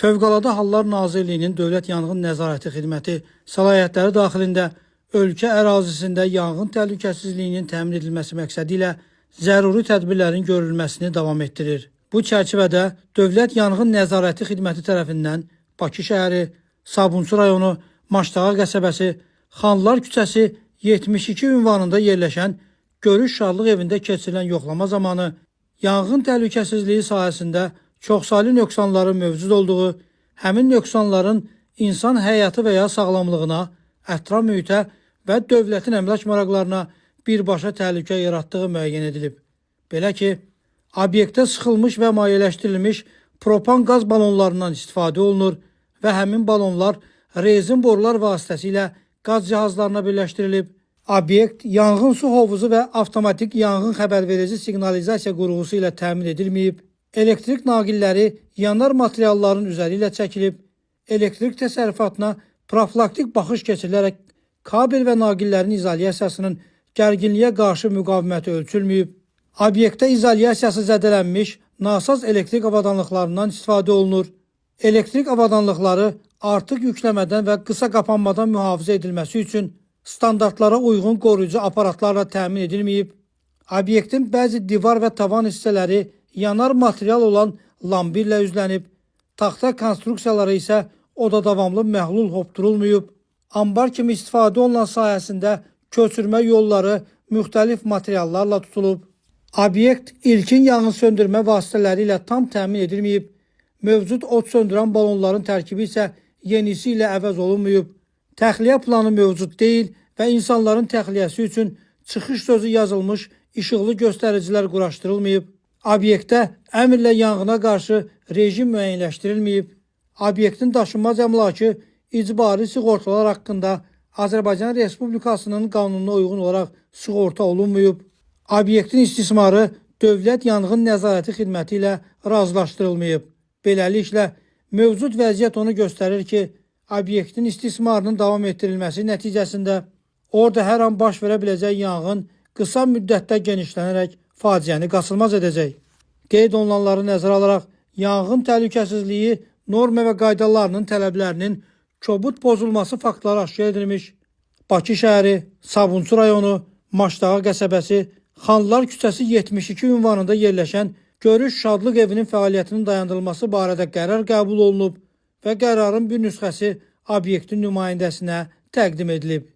Fövqəladə Hallar Nazirliyinin Dövlət Yanğın Nəzarəti Xidməti səlahiyyətləri daxilində ölkə ərazisində yanğın təhlükəsizliyinin təmin edilməsi məqsədi ilə zəruri tədbirlərin görülməsini davam etdirir. Bu çərçivədə Dövlət Yanğın Nəzarəti Xidməti tərəfindən Bakı şəhəri, Sabunçu rayonu, Maştağa qəsəbəsi, Xanlar küçəsi 72 ünvanında yerləşən Görüş Şadlıq evində keçirilən yoxlama zamanı yanğın təhlükəsizliyi sahəsində çoxsaylı nöqsanların mövcud olduğu, həmin nöqsanların insan həyatı və ya sağlamlığına, ətraf mühitə və dövlətin əmlak maraqlarına birbaşa təhlükə yaratdığı müəyyən edilib. Belə ki, obyektə sıxılmış və mayeləşdirilmiş propan qaz balonlarından istifadə olunur və həmin balonlar rezin borular vasitəsilə qaz cihazlarına birləşdirilib. Obyekt yanğın su hovuzu və avtomatik yanğın xəbərverici siqnalizasiya qurğusu ilə təmin edilməyib. Elektrik naqilləri yanar materialların üzəri ilə çəkilib. Elektrik təsərrüfatına profilaktik baxış keçirilərək kabel və naqillərin izolyasiyasının gərginliyə qarşı müqaviməti ölçülməyib. Obyektdə izolyasiyası zədələnmiş nasaz elektrik avadanlıqlarından istifadə olunur. Elektrik avadanlıqları artıq yükləmədən və qısa qapanmadan mühafizə edilməsi üçün standartlara uyğun qoruyucu aparatlarla təmin edilməyib. Obyektin bəzi divar və tavan hissələri yanar material olan lambirlə üzlənib. Taxta konstruksiyaları isə oda davamlı məhlul hopdurulmayıb. Ambar kimi istifadə olunan sahəsində köçürmə yolları müxtəlif materiallarla tutulub. Obyekt ilkin yanğın söndürmə vasitələri ilə tam təmin edilməyib. Mövcud od söndürən balonların tərkibi isə yenisi ilə əvəz olunmayıb. Təxliyə planı mövcud deyil və insanların təxliyəsi üçün çıxış sözü yazılmış işıqlı göstəricilər quraşdırılmayıb. Obyektdə əmrlə yanğına qarşı rejim müəyyənləşdirilməyib. Obyektin daşınmaz əmlakı icbari sığortalar haqqında Azərbaycan Respublikasının qanununa uyğun olaraq sığorta olunmayıb. Obyektin istismarı Dövlət Yanğın Nəzarəti Xidməti ilə razılaşdırılmayıb. Beləliklə, mövcud vəziyyət onu göstərir ki, obyektin istismarının davam etdirilməsi nəticəsində orada hər an baş verə biləcək yanğın qısa müddətdə genişlənərək faciəni qaçılmaz edəcək. Qeyd olunanları nəzərə alaraq yanğın təhlükəsizliyi norma və qaydalarının tələblərinin kobud pozulması faktları aşkar edilmiş. Bakı şəhəri, Sabunçu rayonu, Maştağa qəsəbəsi, Xanlar küçəsi 72 ünvanında yerləşən Görüş Şadlıq evinin fəaliyyətinin dayandırılması barədə qərar qəbul olunub və qərarın bir nüsxəsi obyektin nümayəndəsinə təqdim edilib.